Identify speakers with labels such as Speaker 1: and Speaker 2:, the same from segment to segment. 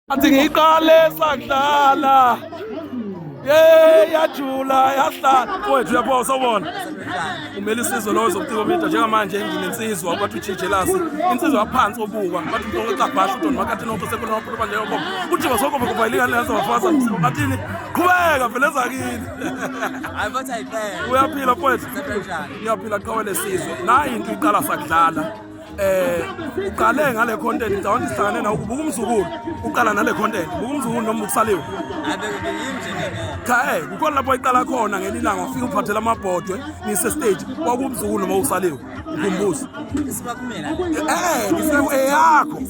Speaker 1: Athi ngiqale sakudlala. Ye yajula yahlala. Mfowethu uyapho sawubona. Umele isizwe lowo zobuciko media njengamanje nginensizwa kwathi uJejelasi. Insizwa yaphansi obukwa. Bathi uNkonko Cabasha uDon Makati nonke sekona waphuma manje yoko. Uthi wasoko ngoba ilingane lezo wafasa. Bathini? Qhubeka vele zakini.
Speaker 2: Hayi bathi ayiqele.
Speaker 1: Uyaphila mfowethu.
Speaker 2: Kanjani?
Speaker 1: Uyaphila qhawe lesizwe. Nayi into iqala sakudlala. Uqale ngale content, ngicabanga ukuthi sihlangane nawe ubuka umzukulu, uqala nale content, buka umzukulu noma ukusaliwe.
Speaker 2: Hayi bengiyimi nje ngeke.
Speaker 1: Cha, kukhona lapho iqala khona ngelinye ilanga wafika uphathela amabhodwe nise stage, kwakumzukulu noma usaliwe, ukhumbuze.
Speaker 2: Isuka kumina.
Speaker 1: Ngifike eyakho.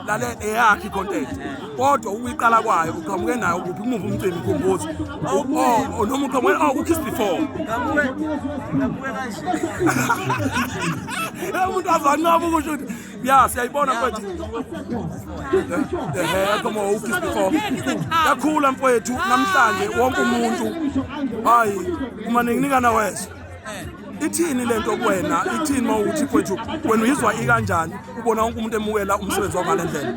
Speaker 1: Lale eyakho i-content. Kodwa ukuyiqala kwayo uqhamuke nayo kuphi kumuva umcimbi, ukhumbuze. Oh, noma uqhamuke ku Kiss Before.
Speaker 2: Ngabuke ngabuke kanje.
Speaker 1: Umuntu azanqaba ukusho ukuthi ya siyayibona mfethu. Come on, ukiss before. Yakhula mfethu namhlanje wonke umuntu. Hayi, uma ninginikana wezwe. Ithini lento kuwena? Ithini mawukuthi mfethu wena uyizwa ikanjani? Ubona wonke umuntu emukela umsebenzi wakho ngale ndlela.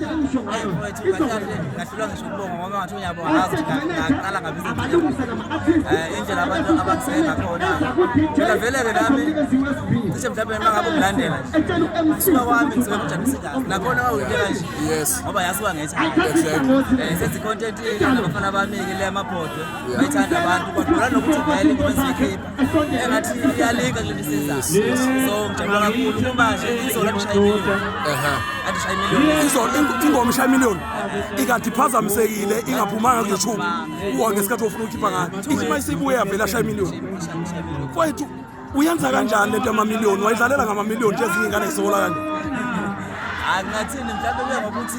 Speaker 2: Hayi mfowethu, kahle kahle ngahlulwa ngisho ukubonga ngoba ngathi uyabonga ngazi ukuthi ngaqala ngabiza indlela abantu abakuseka ngakhona. Phela vele-ke nami cishe mhlawumbe uma ngabe ungilandela nje kusuka kwami ngisuke kujabulisa igazi nakhona kwakuyinto kanje ngoba yaziwa ngethanda. Senze i-content nabafana bami-ke le amabhodwe bayithanda abantu kwadlula nokuthi vele ingoma esiyikhipha engathi iyalinka kule nto isizayo, so ngijabula kakhulu kuma nje izolo andishaye imiliyoni, andishaye imiliyoni.
Speaker 1: Izolo ingoma ishaya imiliyoni ikade iphazamisekile, ingaphumanga ku-YouTube uwa ngesikhathi ofuna ukukhipha ngayo, ithi uma isibuye yavele ashaya imiliyoni. Mfowethu, uyenza kanjani lento yamamiliyoni? Wayidlalela ngamamiliyoni nje, ezinye iy'ngane zisokola kanje.
Speaker 2: Hayi, ngingathini, mhlawumbe kuye ngokuthi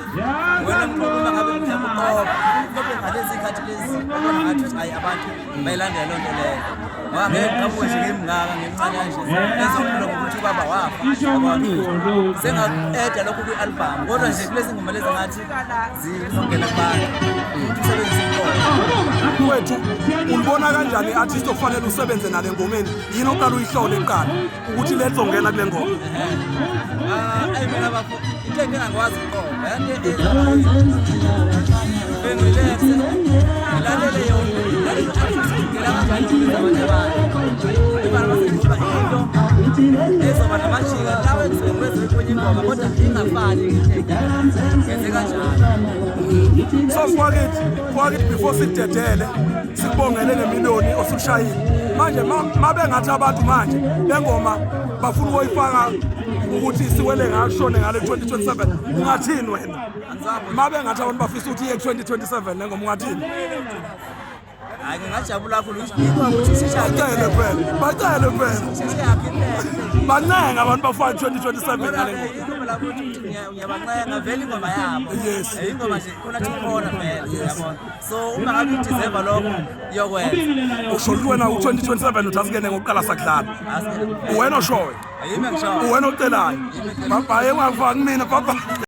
Speaker 2: wena mqobo uma ngabe mhlawumbe uqoba mhlawumbe ngalezi khathi lezi ubona ngathi ukuthi hayi, abantu bayilandela loo nto leyo, ngoba ngeke ngiqhamuke nje ngimngaka ngimncane kanje ezokhula ngokuthi ubaba wafa, yabona, sengaku-eda lokhu kwi-album, kodwa nje kulezi ngoma lezi ngathi zizongena kubantu ukuthi usebenzise umqondo.
Speaker 1: Mfowethu, ulibona kanjani i-artist okufanele usebenze nale ngomeni? Yini oqala uyihlole kuqala ukuthi le zongena kule ngoma?
Speaker 2: Ah, ayi mina bafo, into engingakwazi ukuqomba yanto bengirelaxe ngilalele yona, ngilalele ngena kanjani abanye abantu ibala basekhipha into ezoba namajika lawo engisuke ngikwenze kwenye ingoma kodwa ingafani, ngenze kanjalo.
Speaker 1: So mfwakithi, before sikudedele, sikubongele ngemiliyoni osushayile manje, mabengathi abantu manje lengoma bafuna ukuyifaka ukuthi siwele ngashone ngale 2027, ungathini wena? Mabengathi abantu bafisa ukuthi iye 2027 lengoma, ungathini?
Speaker 2: Hayi, ngingajabula kakhulu ukuthi isheshe.
Speaker 1: Bacele phela, bacele phela.
Speaker 2: Isheshe yakhe impela.
Speaker 1: Bancenga abantu bafake 2027 ngale ngoma.
Speaker 2: Ingoma lapho ukuthi ngiyabancenga vele ingoma yabo. Ingoma nje khona thi khona vele, yabona, so uma ngabe udeserve lokho iyokwenza.
Speaker 1: Usho ukuthi wena u-2027 uthi asingene ngokuqala sakudlala, wena oshoyo?
Speaker 2: Yimi ngishoyo.
Speaker 1: Wena ocelayo. Bye bye, ungangifaki mina, bye bye.